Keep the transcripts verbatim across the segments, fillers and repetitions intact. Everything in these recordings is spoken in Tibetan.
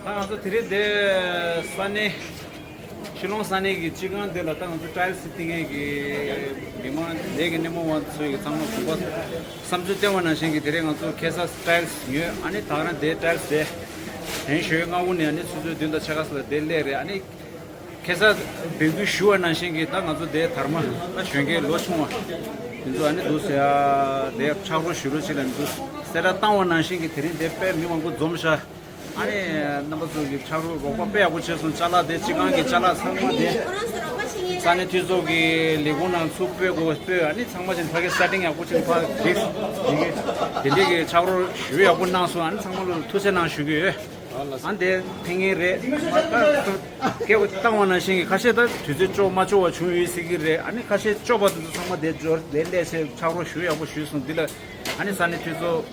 ད་ང་ཚོ་དེ་རིང་འདི་ས་གནས་ཤི་ལོང་ས་གནས་ཀྱི་སྤྱི་ཁང་འདི་ལ་ད་ང་ཚོ་ཊའིལ་སི་བཏིང་མཁན་གྱི་མི་མང་ལས་ཀྱི་སྣེ་མོ་བ་ཚོ་ཡི་ཚང་མ་གོམ་པ་བསམ་ཚུལ་བཏོན་པ་ནང་བཞིན་གྱི་དེ་རིང་ང་ཚོ་ཁ་སང་ཊའིལ་སི་ཉོས། ཨ་ནི་ད་རང་དེ་ཊའིལ་སི་དེ་དྲན་ཞུ་ཡས་སྔ་པོ་ནས་ཨ་ནི་ཆུ་ཚོད་བདུན་དང་ཕྱེད་ཀ་ཙམ་ལ་དེ་སླེབས་རེད། ཨ་ནི་ཁ་སང་འབོད་སྐུལ་ཞུ་བ་ནང་བཞིན་གྱི་ད་ང་ཚོ་དེ་དར་མ་ད་གཞོན་སྐྱེས་ལོ་ཆུང་བ་དེ་ཚོ་ཨ་ནི་འདུག་ཟེར་ཡ་དེ་ཕྱག་རོགས་ཞུ་རོགས་བྱེད་ལ་འདུག་གསལ་བསྒྲགས་བཏང་བ་ནང་བཞིན་གྱི་དེ་རིང་དེ་དཔེ་མི་མང་པོ་འཛོམས་ཤག་ཨ་ནི་རྣམ་པ་ཚོ་གི་ཕྱག་རོགས་རོགས་པ་དཔེ་ཡག་པོ་བྱས་སོང་། ཅ་ལག་དེ་སྤྱི་ཁང་གི་ཅ་ལག་ཚང་མ་དེ་ས་གནས་འཐུས་ཚོགས་ཀྱི་ལས་ཁུངས་ནང་ཚུར་སྤོས་དགོས་སྤོས། ཨ་ནི་ཚང་མ་ཅིག་ཕ་གི་སེ་ཊིང་ཡག་པོ་ཅིག་ཕ་འགྲིག་འགྲིག་གི་དེ་འདྲས་ཀྱི་ཕྱག་རོགས་ཞུ་ཡག་པོ་གནང་སོང་། ཨ་ནི་ཚང་མ་ལ་ཐུགས་རྗེ་གནང་ཞུ་གི་ཡོད། ཨ་ནི་དེ་ཕན་ངེས་རེད། སྐད་བཏང་བ་ནང་བཞིན་གྱི་ཁ་ཤས་ད་དུས་ཚོད་ལྕོགས་མ་ལྕོགས་པ་བྱུང་ཡོད་སྲིད་ཀྱི་རེད། ཨ་ནི་ཁ་ཤས་ལྕོགས་པ་དེ་ཚོ་ཚང་མ་དེ་འབྱོར་དེ་སླེབས་ཚེ་ཕྱག་རོགས་ཞུ་ཡག་པོ་ཞུས་སོང་། འདི་ལ་ཨ་ནི་ས་གནས་འཐུས་ཚོགས་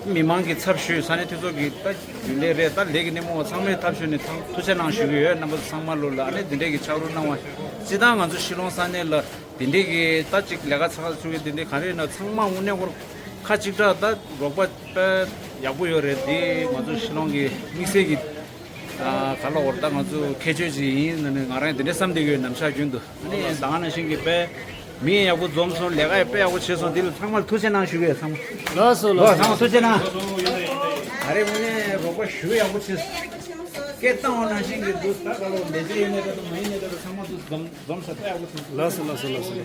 མི་མང་གི་ཚབ་ཞུས། ས་གནས་འཐུས་ཚོགས་ཀྱི་ད་རྒྱུན་ལས་རེད། ད་ལས་ཀྱི་སྣེ་མོ་བ་ཚང་མའི་ཐབས་ཞུས་ནས་ཐང་ཐུགས་རྗེ་གནང་ཞུ་གི་ཡོད། རྣམ་པ་ཚོ་ཚང་མ་ལོ་ལ་ཨ་ནི་འདི་འདྲས་ཀྱི་ཕྱག་རོགས་གནང་བ། སྤྱི་བཏང་ང་ཚོ་ཤི་ལོང་ས་གནས་ལ་དེ་འདྲས་ཀྱི་ད་ཅིག་ལས་ཀ་ཚགས་ཚུད་ཀྱི་དེ་འདྲས་ག་རེ་ཡིན་ན་ཚང་མ་དངོས་གནས་ཁོ་ཁ་གཅིག་གྲགས་ད་རོགས་པ་དཔེ་ཡག་པོ་ཡོད་རེད། དེ་ང་ཚོ་ཤི་ལོང་གི་དམིགས་བསལ་གྱི་ཨ་ག་ལ་བར་ད་ང་ཚོ་ཁྱད་ཆོས་ཅིག་ཡིན་ན་ནི་ང་རང་དེ་འདྲས་བསམ་བསྡད་ཡོད། ནམ་ཞག་རྒྱུན་དུ་ཨ་ནི་ད་ག་ནང་བཞིན་གྱི་དཔེ་མི་ཡག་པོ་འཛོམས་སོང་། ལས་ཀ་ཡང་དཔེ་ཡག་པོ་བྱས་སོང་། འདི་ལ་ཚང་མར་ཐུགས་རྗེ་གནང་ཞུ་གི་ཡོད། ཚང་མ་ལགས་སོ་ལགས་ལགས་སོ། ཚང་མ་ཐུགས་རྗེ་གནང་། ད་རེས་དངོས་གནས་རོགས་པ་ཞུ་ཡག་པོ་བྱས་སོང་། སྐད་བཏང་བ་ནང་བཞིན་གྱི་འདུག་ད་ག་ལ་ལས་བྱེད་ཡིན་ནའི་ད་དུ་མ་ཡིན་ནའི་ད་དུ་ཚང་མ་འདུག་འཛོམས་འཛོམས་ས་དཔེ་ཡག་པོ་བྱས་སོང་། ལགས་སོ་ལགས་སོ་ལགས་སོ་ལགས་སོ།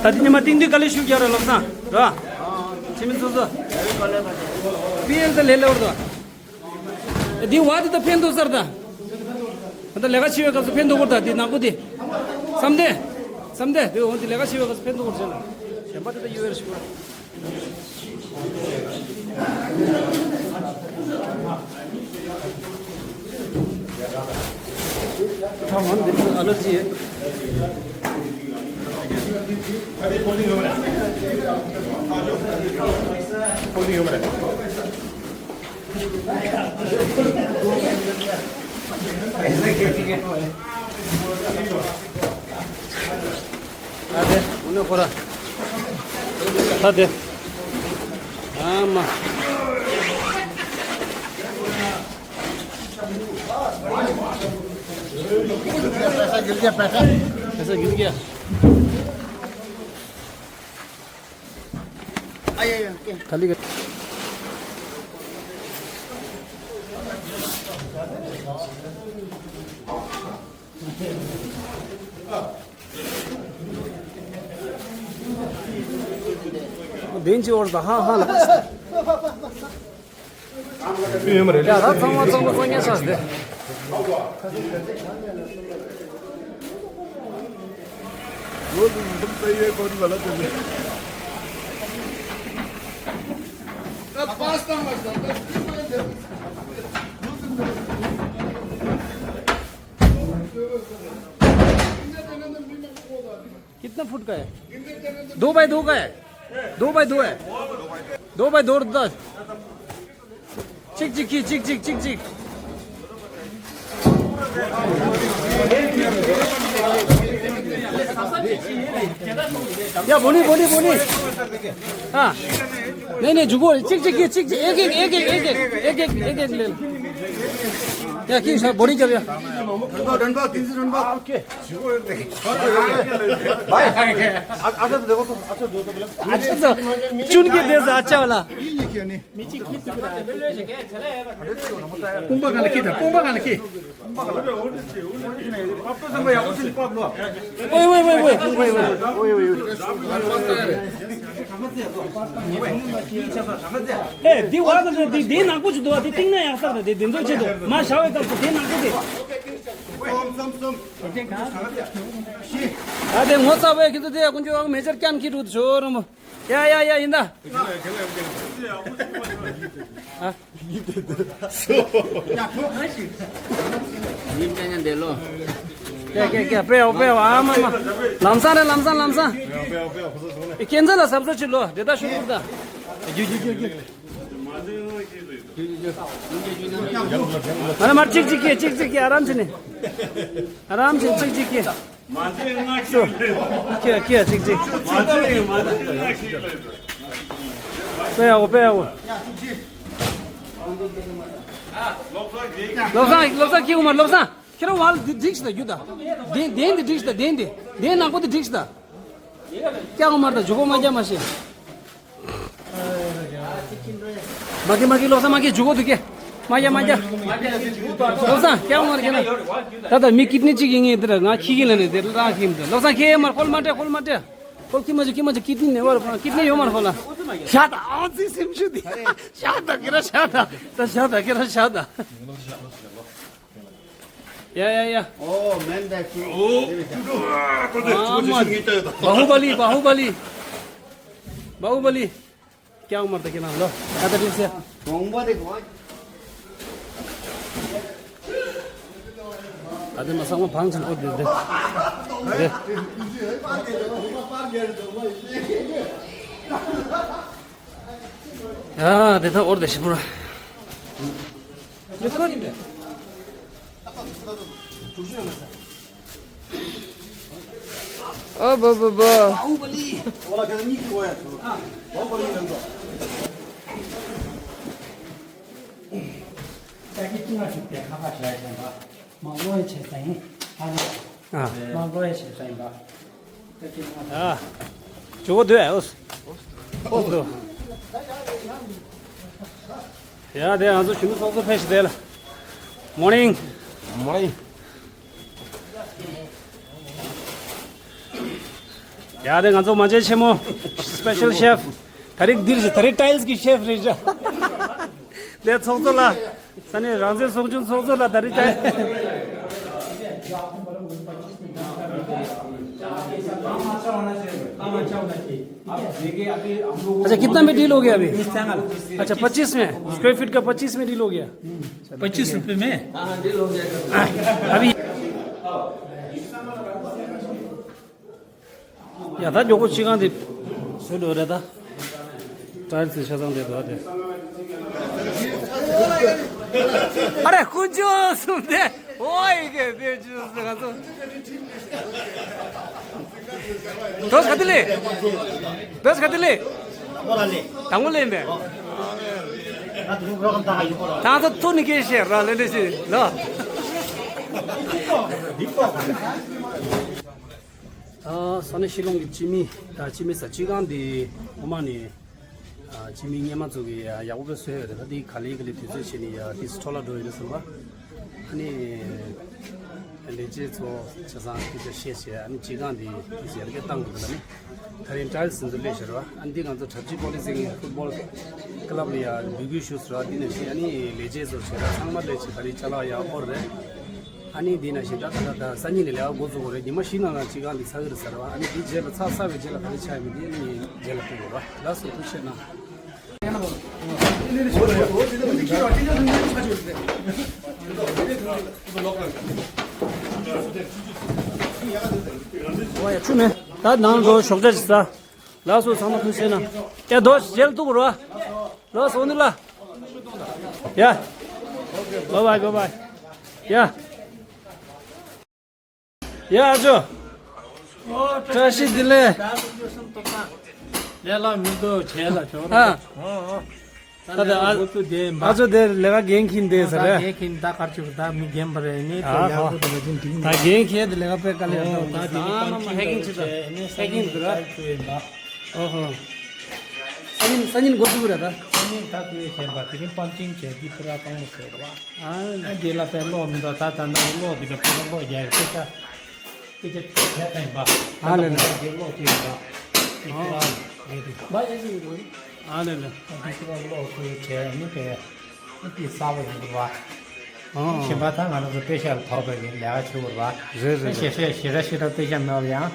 ད་དེ་ཉི་མ་ཏིང་ཏིང་དཀའ་ལས་ཞུ་རྒྱག་ར་ལབ་ན་ར། ཆི་མི་ཚོ་ཚོ། པི་ཨེལ་ད་ལེ་ལེ་བར་དོ། འདི་བ་འདི་ད་ཕན་ཐོགས་ས་རེད་ད། ད་ལས་ཀ་བྱེད་པའི་སྐབས་སུ་ཕན་ཐོགས་པར་ད་འདི་ནག་པོ་འདི། བསམ་གཏན། བསམ་གཏན་འདི་འོང་འདི་ལས་ཀ་བྱེད་པའི་སྐབས་སུ་ཕན་ཐོགས་པར་བྱས་ན། གཞན་པ་འདི་ད་ཡོད་རེད་ཞུ། ཁྲག་མང་འདི་ཨ་ལར་ཇི་ཡོད། ཨ་དེ། འུ་ནས་ཁོ་ར། ཨ་དེ། ཨ་མ། पैसा गिर गया, पैसा। पैसा गिर गया। ཨ་ཡ་ཡ་ཀེ། ད་ལི་ག། བདེན་ཅི་བོར་ད་ཧ་ཧ་ལ། ཡོད་མ་རེད། ཡ་ད་ཚང་མ་ཚང་མ་ཚང་ཉེ་ཆགས་ཏེ། कितना फुट का है? दो बाय दो का है। दो बाय दो है। दो बाय दो और दस। चिक चिक की चिक चिक चिक चिक। या बोली बोली बोली। हाँ। नहीं नहीं जुगो चिक चिक की चिक चिक एक एक एक एक एक एक एक एक एक ले लो। या की सब बोली क्या भैया? डंडा डंडा तीन सौ डंडा। ओके। भाई। अच्छा तो देखो तो अच्छा दो तो बोले। अच्छा तो चुन के दे दो अच्छा वाला। ꯄꯨꯡ་ཕ་གང་ལ་ཁྱི་དང་ཕ་གང་ལ་ཁྱི། ཨོའི་ཨོའི་ཨོའི་ཨོའི་ཨོའི་ཨོའི། ཨེ་འདི་བ་དང་འདི་འདི་ནག་པོ་ཅིག་འདུག་བ། འདི་བཏིང་ན་ཡག་ས་རེད། འདི་འདི་ཚོ་ཆེད་དུ་མ་བཞག་པའི་སྐབས་སུ་འདི་ནག་པོ་དེ། ཨ་དེ་ངོ་ཚ་བས་ཁྱེད་ཚོ་དེ་ཀུན་སྤྱོད་མེ་ཆར་རྐྱང་ཁྱི་རུ་ཤོར་རམ། ཡ་ཡ་ཡ་ཡིན་ད། ཨ། ཡིན་ཀྱང་ཀྱང་དེ་ལོ། ཀྱ་ཀྱ་ཀྱ་པེའོ་པེའོ་ཨ་མ་མ། ལམ་སང་རེད་ལམ་སང་ལམ་སང་། ཨེ་ཁྱེད་ཚོ་ལ་གཟབ་གཟབ་བྱེད་ལོ་དེ་ད་ཤུ་གུར་ད། རྒྱུ་རྒྱུ་རྒྱུ་རྒྱུ། མ་རེད་མ་རེད་གཅིག་གཅིག་གི་གཅིག་གཅིག་གི་ཨ་རམ་བྱེད་ནི། ཨ་རམ་བྱེད་གཅིག་གཅིག་གི། མ་ཚད་ང་ཤི་ལེ། ཁྱེད་ཁྱེད་ཅིག་ཅིག་མ་ཚད་ང་ཤི་ལེ། པེའོ་པེའོ། བློ་བཟང་བློ་བཟང་ཁྱེད་ཀྱི་མ་བློ་བཟང་ཁྱེད་རང་བལ་འདི་འགྲིགས་ཤི་ད་རྒྱུ་ད། གདན་གདན་འདི་འགྲིགས་ཤི་ད་གདན་འདི་གདན་ནག་པོ་འདི་འགྲིགས་ཤི་ད། སྐྱག་མར་ད་ཇུ་གོ་མ་རྒྱ་མ་ཤེས། མ་གི་མ་གི་བློ་བཟང་མ་གི་ཇུ་གོ་དུ་གེ། མ་རྒྱ་མ་རྒྱ། བློ་བཟང་སྐྱག་མར་གེ་ན། ད་ད་མི་ཀིད་ནི་གཅིག་ཡིན་ངེས་དེ་ར་ང་ཁྱི་གི་ལ་ནས་དེ་ར་ཁྱི་མི་དེ་བློ་བཟང་ཁྱེད་མར་ཁོལ་མ་སྤྲད་ཁོལ་མ་སྤྲད། ཁོལ་ཁྱི་མ་ཇུ་ཁྱི་མ་ཇུ་ཀིད་ནི་ནེ་བར་ཁོལ་ཀིད་ནི་ཡོད་མར་ཁོལ་ལ། ཤ་ད་ཨང་ཙི་སེམས་ཤུ་དེ། ཤ་ད་གེ་ར་ཤ་ད། ད་ཤ་ད་གེ་ར་ཤ་ད། ཡ་ཡ་ཡ། ཨོ་མེན་ད་ཁྱི། ཨོ། ཨ་མ། བ་ཧུ་བ་ལི་བ་ཧུ་བ་ལི། བ་ཧུ་བ་ལི། སྐྱག་མར་ད་ཁྱེད་རང་ལོ། ད་ད་དྲིས་སེ། གྲོང་པ་དེ་གོ། ད་དེ་མ་ཚང་མ་བང་ཆེན་ཨོ་དེ་དེ། དེ། ཡ་དེ་ད་ཨོར་དེ་ཞིབ་པོ་ར། ཨོ་བོ་བོ་བོ། ཨ། ཇོ་བོ་འདུག་ཨ། ཨོ་འདུག་ཡ་དེ་ང་ཚོ་གཞོན་ནུ་ཚོགས་གཙོ་ཕེབས་ཤིག་དེ་ལ། Morning. Morning. ཡ་དེ་ང་ཚོ་མ་བྱན་ཆེན་མོ། Special chef. ད་རེས་འདིར་ཞིག་ད་རེས་ཊའིལ་གི་ཤེཕ་རེད་ཤག་དེ་ཚོགས་གཙོ་ལ། ས་གནས་རང་བཙན་སྲུང་སྐྱོང་ཚོགས་གཙོ་ལ་ད་རེས་ཊའིལ། अच्छा, कितना में डील हो गया अभी? अच्छा, पच्चीस में। स्क्वायर फीट का पच्चीस में डील हो गया। पच्चीस रुपये में? अभी। ཡ་ད་མགྱོགས་པོ་ཅི་གང་དེ་བཟོས་འགྲོ་རེད་ད། ཊའིལ་ཆ་ཚང་དེ་འགྲོ་དེ། ཨ་རེ་དཀོན་མཆོག་གསུམ་དེ། ཨོ་ཡི་གེ་དེ་ཅི་ཟེར་ག་ཚོ། དོས་ག་དེ་ལེ། དོས་ག་དེ་ལེ། དང་པོ་ལེན་པས། ད་ཚོ་ཐུག་ནི་སྐད་བཤད་ར་ལེན་དེ་ཞིག་ལ། ད་ས་གནས་ཤི་ལོང་གི་སྤྱི་མི་དང་སྤྱི་མི་ས་སྤྱི་ཁང་དེ་ངོ་མ་ནས་ ཨ། སྤྱི་མི་སྔོན་མ་ཚོ་གིས་ཡག་པོ་བཟོས་ཡོད་རེད། ད་འདི་ག་ལེ་ག་ལེ་དུས་ཚོད་བྱས་ནས་ཡ་ཏིས་འཕྲོ་བརླག་འགྲོ་ཡོད་རེད་བསམ་པ། ཨ་ནི་ལས་བྱེད་ཚོ་ཆ་ཚང་སྐད་ཆ་བཤད་བྱས། ཨ་ནི་སྤྱི་ཁང་འདི་ཏིས་ཡར་རྒྱས་བཏང་དགོས་ལ་ནི། ད་རིང་ཊའིལ་སི་འདི་ཚོ་སླེབས་ཤག་ར། ཨ་ནི་འདི་ང་ཚོ་གྲྭ་སྤྱི་པོ་ལི་སིང་ཕུཊ་བོལ་ཀི་ལབ་ལ་ཡ་འབོད་སྐུལ་ཞུས་སོང་ར། འདི་ནང་བཞིན་ཨ་ནི་ལས་བྱེད་ཚོ་བྱས་ར་ཚང་མ་སླེབས་བྱས། ད་རིང་ཅ་ལག་ཡ་ཨོར་རེད། ཨ་ནི་འདི་ནང་བཞིན་ད་ད་ད་སང་ཉིན་ནས་ལས་ཀ་འགོ་བཙུགས་དགོས་རེད། ཉི་མ་བཞི་ནང་ལ་སྤྱི་ཁང་འདི་ཚར་གི་རེད་ཟེར་བ། ཨ་ནི་འདི་རྗེས་ལ་ཚར་ཚར་བའི་རྗེས་ལ་ག་རེ་ཆགས་ཡོད་མེད་འདི་ཨ་ནི་རྗེས་ལ་སྟོན་དགོས་ར། ལགས་སོ། ཐུགས་རྗེ་གནང་། ཨོ་ཡ་ཆུ་མེད། ད་ནང་ལ་འགྲོ་ཞོགས་ཇ་ཅིག་ཟ། ལགས་སོ། ཚང་མ་ཐུགས་རྗེ་གནང་། ཡ་དོ་རྗེས་ལ་ཐུག་རོ། ལགས་སོ་ནི་ལ། ཡ། བཱའི་བཱའི་བཱའི་བཱའི། ཡ། ཡ་ཨ་ཅོ། ཨོ། བཀྲ་ཤིས་བདེ་ལེགས། ལས་ལ་མི་འདུག་བྱས་ལ་ཆོག་ར། ཨ། ཨོ་ཨོ། ད་ད་ལྟ་ཨ་ཨ་ཅོ་དེ་ལས་ཀ་འགན་འཁྱེར་འདི་ཟེར་ད་རེད། འགན་འཁྱེར་ད་གར་བཅུག་ད་མི་རྒན་པ་རེད་ནི། ཨ་ད་ཡག་པོ་འདུག་མ་ཅིན་འགྲིག་ད་འགན་འཁྱེར་དེ་ལས་ཀ་དཔེ་དཀའ་ལས་ཨོ་ད་འདུག་དེ་ཨ་ནི་ཧེ་ཀིང་བྱེད་ད་ཧེ་ཀིང་ཟེར་ར། ཨོ་ཧོ། སང་ཉིན་སང་ཉིན་འགོ་བཙུགས་རེད་ད། སང་ཉིན་ད་དུས་བྱས་པ་དེ་རིང་པམ་ཀིང་བྱས་འདི་ཕུ་ར་གང་མོ་བྱས་ར། ཨ་ནི་དེ་ལ་དཔེ་གློག་མི་འདུག་ད་ད་ནང་གློག་དེ་ལ་ཕུ་ར་གློག་རྒྱག་ཡོད་ད། དེ་ཆ་དེ་ཆ་ཡིན་པ། ཨ་ལེ་ལེ། དེ་གློག་དེ་ཡིན་པ། དེ་ཕུ་ར་རེད་དེ། ཨ་ལེ་ལེ། དེ་ཕུ་ར་གློག་དེ་བྱས་ནི་དེ་དེ་གསར་པ་ཡིན་འདུག་བ། ཨ། གཞན་པ་ད་ང་རང་ཚོ་པེ་ཤ་ལ་ཐོགས་པའི་ལས་ཀ་བྱེད་དགོས་རེད་བ། རེད་རེད་ཞེ་རེད། ཞེ་དྲག་ཞེ་དྲག་པེ་ཤ་མེད་པ་ཡང་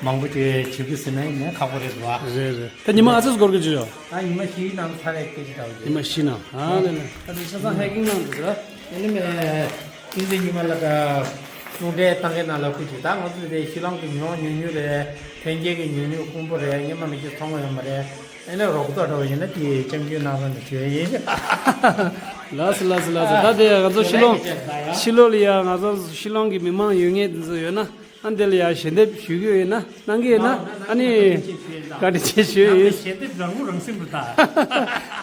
མང་པོ་ཅིག་བྱེད་དགོས་ཟེར་ན་ཡིན་ནའི་ཁག་པོ་རེད་བ། རེད་རེད། ད་ཉི་མ་ཨ་ཙི་སྐོར་གྱི་བྱེད་ཡོད། ད་ཉི་མ་བཞིའི་ནང་ཚར་རེ་སྐད་ཆ་འདྲ་བོ་ཉི་མ་བཞི་ནང་། ཨ་ལེ་ལེ། ད་དེ་ཆ་ཚང་ཧེ་ཀིང་གནང་འདུག་ཟེར། ཨེ་ནི་མེ། ཨིན་ཇི་ཉི་མ་ལ་ད་གསུང་འཕྲིན་བཏང་མཁན་ནང་ལ་ཁུ་ཅིག་ད་ང་ཚོ་དེ་ཤི་ལོང་གི་ཉོ་ཉོ་ཉོ་རེད། ཐོན་སྐྱེད་ཀྱི་ཉོ་ཉོ་ཁུང་པོ་རེད། སྔོན་མ་མི་གཅིག་མཐོང་ཡོད་མ་རེད། ཨེ་ནི་རོགས་ཏོ་འདྲ་བོ་ཡིན་ན་དེ་སྐྱབས་འཇུག་གནང་རོགས་ནས་ཞུ་ཡ་ཡིན། ལགས་སོ་ལགས་སོ་ལགས་སོ། ད་དེ་ང་ཚོ་ཤི་ལོང་ཤི་ལོང་ལ་ཡ་ང་ཚོ་ཤི་ལོང་གི་མི་མང་ཡོད་མཁན་དེ་ཚོ་ཡོད་ན་ཨ་འདི་ལ་ཡ་ཞལ་འདེབས་ཞུ་གི་ཡོད་ན་གནང་གི་ཡོད་ན་ཨ་ནི་བཀའ་དྲིན་ཆེ་ཞུ་ཡ་ཡིན། ཞལ་འདེབས་རང་ངོ་རང་སེམས་རུ་ད།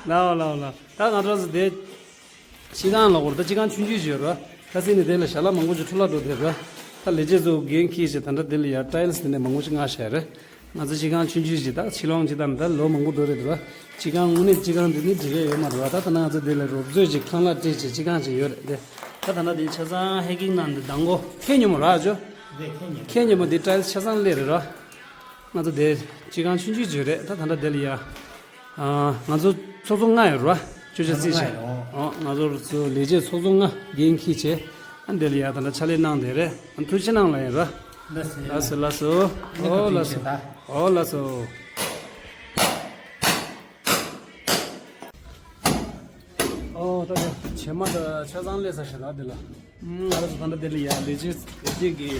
ལགས་ལགས་ལགས། ད་ང་ཚོ་དེ། སྤྱི་ཁང་ལ་འོར་ད་སྤྱི་ཁང་ཆུང་ཆུང་ཞིག་ཡོད་ར། ཁ་སང་ནས་དེ་ལ་ཞལ་ལག་མང་པོ་ཞིག་འཕྲོ་བརླག་འགྲོ་བསྡད་ར། ད་ལས་བྱེད་ཚོ་འགན་འཁྱེར་བྱས་ད་ལྟ་དེ་ལ་ཡ་ཊའིལ་སི་དེ་ནས་མང་པོ་ཞིག་མངགས་བཞག་རེད། ང་ཚོ་སྤྱི་ཁང་ཆུང་ཆུང་ཞིག་ད་ཕྱི་ལོགས་ཅིག་ད་ནི་ད་ལོ་མང་པོ་འགྲོ་རེད་འདུག་ར། སྤྱི་ཁང་དངོས་གནས་སྤྱི་ཁང་འདི་ནི་འགྲིག་གི་ཡོད་མ་རེད་བ། ད་ད་ན་ང་ཚོ་དེ་ལ་རོབ་ཚོད་ཅིག་ཁང་གླ་སྤྲད་བྱས་སྤྱི་ཁང་ཅིག་ཡོད་རེད་དེ། ད་ད་ན་དེ་ཆ་ཚང་ཧེ་ཀིང་ནང་འདི་དང་གོ་ཁྱེད་ཉོ་མོ་ར་ཨ་ཅོ། ཁྱེད་ཉོ་མོ་དེ་ཊའིལ་ཆ་ཚང་སླེབས་རེད་ར། ང་ཚོ་དེ་སྤྱི་ཁང་ཆུང་ཆུང་ཅིག་རེད། ད་ད་ལྟ་དེ་ལ་ཡ། ཨ། ང་ཚོ་ཚོགས་གཙོ་ལྔ་ཡོད་རེད་བ། ཅོ་ཅོ་རྩིས་བྱས། ཨོ། ང་ཚོ་ཚོ་ལས་བྱེད་ཚོགས་གཙོ་ལྔ་འགན་འཁྱེར་བྱས། ཨ་འདི་ལ་ཡ་ད་ལྟ་ཕྱག་ལས་གནང་བསྡད་རེད། ཨ་ཐུགས་རྗེ་གནང་ལ་ཡིན་ར། ལགས་སོ་ལགས་སོ། ཨོ་ལགས་སོ། ཨོ་ལགས་སོ། ཨོ་ད་ཆེ་མ་ད་ཆ་ཚང་སླེབས་ས་ཞེ་དྲག་འདི་ལ། ང་རང་ཚོ་ད་ལྟ་དེ་ལ་ཡ་ལས་བྱེད་ལས་བྱེད་ཀྱི་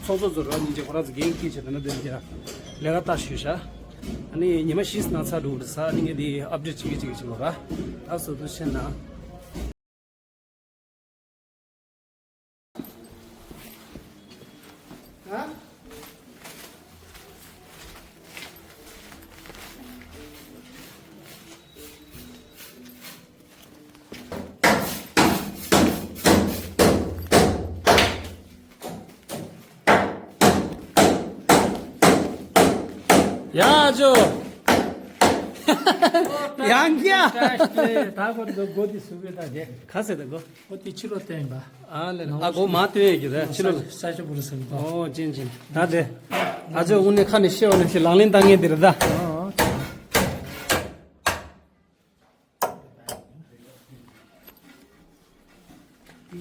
ཚོགས་གཙོ་ཚོ་ར་སྙིང་རྗེ་ཁོ་རང་ཚོ་འགན་འཁྱེར་བྱས་ད་ལྟ་དེ་ལ་ཡ་ལས་ཀ་ལྟ་ཞུས་ཤག་ཨ་ནི་ཉི་མ་བཞི་ཙམ་ནང་ཚར་འགྲོ་གི་རེད་ཟེར། ཨ་ནི་ངས་དེ་ཨབ་ཌེཊ་བྱེད་ཀྱི་བྱེད་ཀྱི་བྱེད་དགོས་ར། ད་སོ་ཐུགས་རྗེ་གནང་། ཡ་ཇོ། ཡང་རྒྱ། ད་གོ་འདི་སུ་བེ་ད་དེ། ཁ་ཟེར་ད་གོ། ཨོ་དེ་ཕྱི་ལོགས་བསྟན་པ། ཨ་ལེ། ཨ་གོ་མ་བསྟན་ཡོད་ཀྱི་རེད་ཕྱི་ལོགས་ལ། ས་ཆ་བུ་རུ་ཟིན་པ། ཨོ་ཅན་ཅན། ད་དེ། ཨ་ཇོ་དངོས་གནས་ཁ་ནས་བཤད་པ་ནས་བཤད་ལག་ལེན་བསྟར་མཁན་དེ་རེད་ད། ཨོ།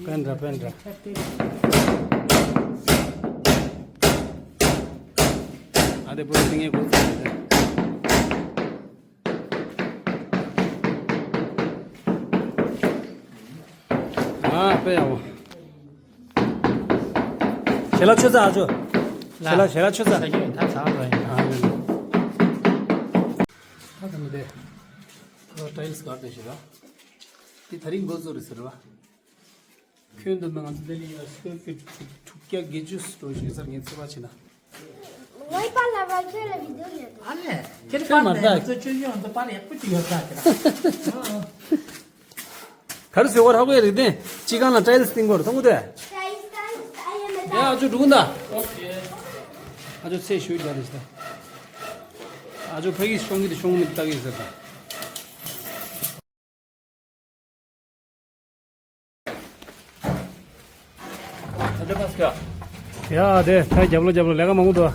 པན་དྲ་པན་དྲ། ཨ་དེ་བུ་རུ་ཏིང་ངེ་གོ་ཚ་རེད་ད། ཨ་དཔེ་ཡག་པོ། ཞལ་ལག་མཆོད་རྫས་ཨ་ཅོ། ཞལ་ལག་ཞལ་ལག་མཆོད་རྫས། ད་ཚར་བ་ཡིན། ཨ་ལེ་ལེ། ད་ད་ནི་དེ། ད་ཊའིལ་སི་གར་དེ་ཞིག་ར། དེ་ད་རིང་འགོ་བཟོ་རེད་ཟེར་བ། ཁྱོན་བསྡོམས་ན་ང་ཚོ་ལྡི་ལི་ཡ་སི་ཀུ་ཝེར་ཕིཊ་དྲུག་བརྒྱ་བརྒྱད་ཅུ་ཙམ་ཞིག་ཚར་ངས་ཚོད་དཔག་བྱས་ན། ཝའི་ཕའི་ལ་བ་ཁྱོད་ལ་བི་ཌིའོ་ཉོས་འདུག་ཨ་ལས། ཁྱེད་ཁྱོད་མ་པར་ནས་ད། ང་ཚོ་སྤྱོད་ཡོང་ཚོ་པར་ཡག་པོ་ཅིག་ཡོད་ས་ཁྱེད་རང་། ག་རེ་ཟེར་བ་ཧ་གོ་ཡ་རེད་དེ། སྤྱི་ཁང་ལ་ཊའིལ་སི་བཏིང་དགོས་རེད་མཐོང་གི་འདུག་ཨེ། ཡ་ཨ་ཅོ་འགྲོ་གི་འདུག་ཨ་ཅོ་ཚེ་ཞུ་རྒྱག་རེད་ཟེར། ཨ་ཅོ་ཕ་གི་ཤོང་གི་འདུག་ཤོང་གི་མི་འདུག་ལྟ་གི་ཟེར་ད། ཡ་དེ་ད་རྒྱབ་ལོ་རྒྱབ་ལོ་ལས་ཀ་མང་པོ་འདུག་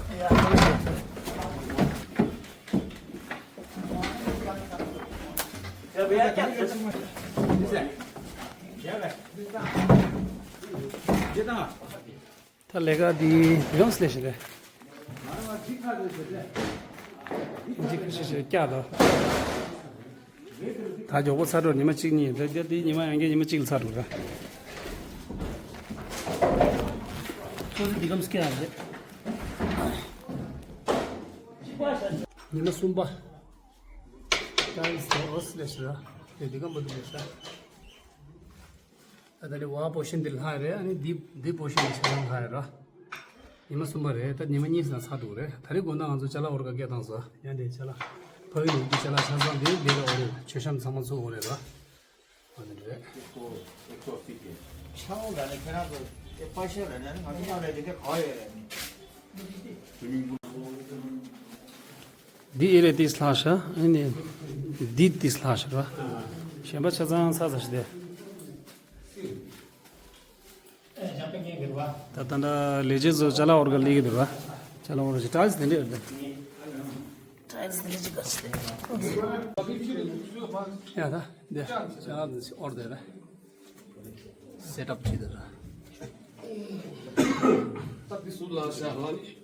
ད་ལས་ཀ་འདི་ཡོངས་ལས་ཤིག་རེད། འཇིགས་ཤིག་ཤིག་བཀྱག་དང་། ད་མགྱོགས་པོ་ཚར་འགྲོ། ཉི་མ་གཅིག་གཉིས་རེད། འདི་ཉི་མ་ཡང་གི་ཉི་མ་གཅིག་ལ་ཚར་འགྲོ་ར། ཁོ་ཚོ་འདི་གམ་སྐྱ་རེད། ཉི་མ་གསུམ་པ། ད་ཡོངས་ལས་ཤིག་ར། དེ་འདི་གམ་པ་འདུག་ཤ། ད་ལྟ་ནི་བ་པོ་ཤིན་འདི་ལྷག་རེད། ཨ་ནི་འདི་འདི་པོ་ཤིན་འདི་ཆ་ཚང་ལྷག་རེད་ར། ཉི་མ་གསུམ་པ་རེད། ད་ཉི་མ་གཉིས་ལ་ཚར་འདུག་རེད། ད་རེས་དགོང་དག་ང་ཚོ་ཅ་ལག་འོར་ག་སྐད་བཏང་སོང་། ཡང་དེ་ཅ་ལག་ཕ་གི་ནུབ་ཀྱི་ཅ་ལག་ཆ་ཚང་འདི་འདི་ལ་འོ་རེད། མཆོད་བཤམས་ཚང་མ་ཚུགས་འོ་རེད་ར། ཨ་ནི་རེད། ཤ་འོང་ད་ནི་ཁྱེད་རང་ཚོ་ཨེ་པ་ཤ་རེད་ན་ནི་ང་ཚོ་མཉམ་རེད་དེ་འདྲ་ག་ཡོད་རེད་ནི། འདི་ཨེ་རེད། ཏིས་ལྷག་ཤ། ཨ་ནི་འདི་ཏིས་ལྷག་ཤ་ར། གཞན་པ་ཆ་ཚང་ཚར་ཚར་ཤི་དེ། ད་ད་ད་ལས་བྱེད་ཚོ་ཅ་ལག་འོར་ག་ལས་ཀྱི་འདུག་ར། ཅ་ལག་འོར་ག་ཞིག་ཏྲ་ཡལ་སི་དེ་འདྲ་ཡོད་དེ། ཏྲ་ཡལ་སི་དེ་འདྲ་ཅིག་ག་ཅིག་ཡ་ད་འདི་ཅ་ལག་འདི་འོར་དེ་ར། སེ་ཊབ་བྱས་དེ་ར།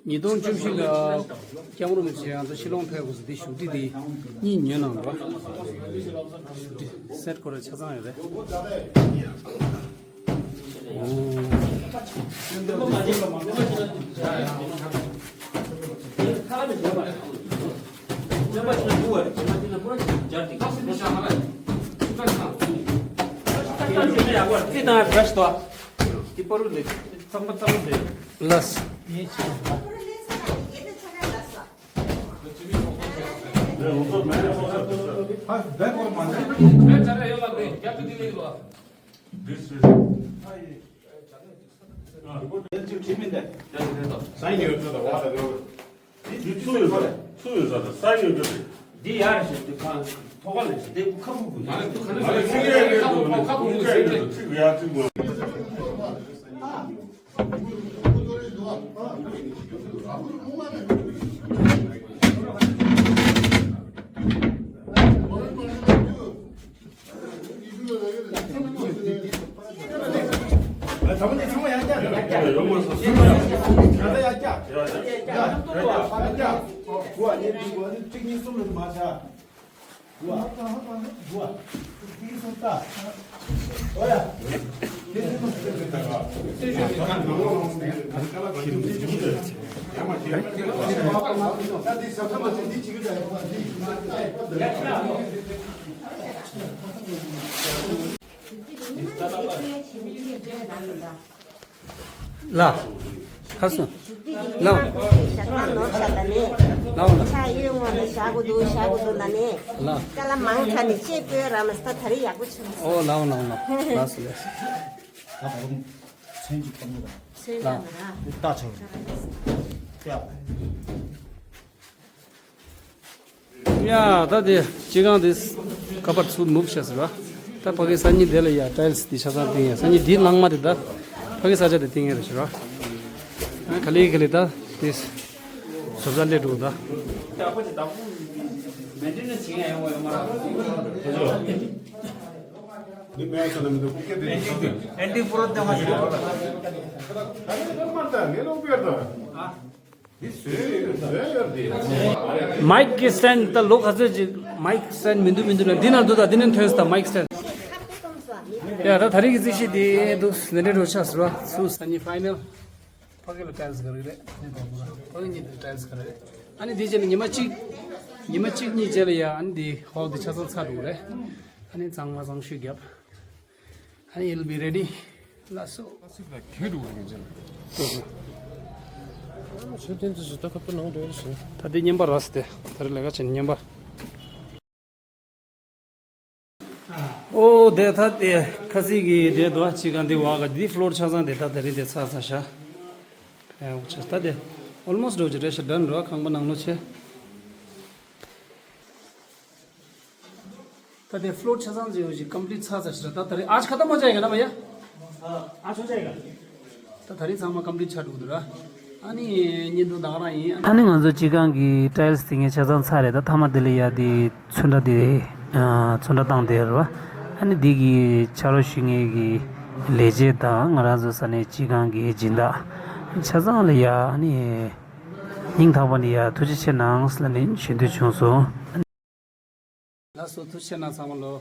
ཉིས་སྟོང་བཅུ་བཞི་ལ་སྐྱབས་མགོན་རིན་པོ་ཆེ་ཡང་ད་ཤི་ལོང་ཕེབས་དགོས་སུ་དེ་བཞུགས་ཁྲི་དེ་གཉིས་ཉོས་གནང་རོགས། བཞུགས་ཁྲི་སེ་ཊི་ཁོ་ར་ཆ་ཚང་ཡོད་རེད། ལགས། འདི་སུ་རེད། ཨ། ཡིན་གཅིག་བྲིས་མིན་ཏེ། ས་ཡིན་ཡོད་ཚོད་དང་བ་དང་ཡོད། འདི་སུ་ཡོད་ས་རེད། སུ་ཡོད་ས་རེད། ས་ཡིན་ཡོད་ཚོད་རེད། འདི་ཡར་ཞིག་འདི་ཁ་ཐོག་ཁ་ལ་ཞིག་འདི་ཁ་ཕུབ་དགོས། ང་ལ་ཚིག་ཡ་ཡོད་དོ། ཁ་ཕུབ་དགོས། ཚིག་ཡ་ཚིག་དགོས། ལ། ཁ་སོ། ལ། ཞག་ནང་ནོར་ཤག་ད་ནི། ལ་ལ། ཆ་ཡོད་ངོ་ནས་བཞག་གོ་འདུག་བཞག་གོ་འདུག་ད་ནི། ལ། ཀ་ལ་མང་ཁ་ནས་ཅེས་པོའི་ར་མ་སྟ་ད་རི་ཡག་པོ་བྱུང་སོང་། ཨོ་ལ་ལ་ལ། ལ་སོ་ལ་སོ། ད་བར་མཚན་གཅིག་བཏང་གི་ར། ཚོད་ལ་ལ་ར། ད་ཆོག་ར། ཡ། ད་དེ་སྤྱི་ཁང་དེ་ཁ་པར་ཚུར་ནུབ་བྱས་ཟེར་བ། ད་ཕ་གི་སང་ཉིན་དེ་ལ་ཡ་ཊའིལ་སི་དེ་ཆ་ཚང་བཏིང་ཡ། སང་ཉིན་དེའི་ནང་མ་དེ་ད་ཕ་གི་ས་ཆ་དེ་བཏིང་ཡ་རེད་ཟེར་བ། ཨ་ག་ལེ་ག་ལེ་ད་དེ་བཟོ་ས་སླེབས་འགྲོ་ད། མའིག་གི་སི་ཊེན་ཌི་ད་ལོ་ག་ཚོད་ཅིག་མའིག་སི་ཊེན་ཌི་མི་འདུག་མི་འདུག་ལ་འདི་ན་འདུག་ད་འདི་ནས་ཐོན་སོང་ད་མའིག་སི་ཊེན་ཌི། ཡ་ད་ད་རེས་ཀྱི་རྩིས་གཞི་འདི་འདུག་ནས་འདྲེ་འགྲོ་ཆགས་ཟེར་བ་སུ་ས་ཉི་ཕའི་ནལ། ཕ་གི་ལ་ཊའིལ་སི་ག་རེ་རེད། ཕ་གི་གཉིས་ལ་ཊའིལ་སི་ག་རེ་རེད། ཨ་ནི་འདི་རྗེས་ནས་ཉི་མ་གཅིག་ཉི་མ་གཅིག་གཉིས་རྗེས་ལ་ཡ་ཨ་ནི་འདི་ཧོལ་འདི་ཆ་ཚང་ཚར་འགྲོ་གི་རེད། ཨ་ནི་གཙང་མ་གཙང་ཤོས་བརྒྱབ། ཨ་ནི་ཨིལ་བི་རེ་ཌི། ལགས་སོ། ཁྱེད་འགྲོ་གི་རེད་ཅེས། ད་དེ་བརྙན་པར་རག་སྟེ་ད་རེས་ལས་ཀ་བྱེད་ནི་བརྙན་པར། ཨོ་དེ་ད་དེ་ཁ་སིག་གི་དེ་དོ་ཅི་གང་དེ་བ་ག་དེ་ཕློར་ཆ་ཚང་དེ་ད་ད་རེས་དེ་ཚར་ཚར་ཤག་ཨེ་འོ་ཆ་ད་དེ་ཨོལ་མོ་སི་ཊི་འགྲོ་ཅི་རེད་ཤག་ཌན་རོ་ཁང་པ་ནང་ལོ་ཆེ། ད་དེ་ཕློར་ཆ་ཚང་ཅི་ཡོད་ཅི་ཀམ་པི་ལིཊ་ཚར་ཚར་ཤག་ད་ད་རེས་आज खत्म हो जाएगा ना भैया? आज हो जाएगा। ད་ད་རེས་ཚང་མ་ཀམ་པི་ལིཊ་ཆགས་འགྲོ་གི་འདུག་ར། ཨ་ནི་བརྙན་ཐུང་ད་ག་རང་ཡིན། ཨ་ནི་ང་ཚོ་སྤྱི་ཁང་གི་ཊའིལ་སི་དེ་ངས་ཆ་ཚང་ཚར་རེད། ད་མཐའ་མ་དེ་ལ་ཡ་དེ་ཚོན་ཁྲ་དེ་ཨ་ཚོན་ཁྲ་བཏང་དེ་རེད་བ། ཨ་ནི་འདི་གི་ཕྱག་རོགས་ཞུ་མཁན་གྱི་ལས་བྱེད་དང་ང་རང་ཚོ་ས་གནས་སྤྱི་ཁང་གི་སྦྱིན་བདག་ཆ་ཚང་ལ་ཡ་ཨ་ནི་སྙིང་ཐག་པ་ནས་ཡ་ཐུགས་རྗེ་ཆེ་གནང་ཟེར་ནས་ཞུ་འདོད་བྱུང་སོང་། ལགས་སོ། ཐུགས་རྗེ་ཆེ་གནང་ཚང་མ་ལོ།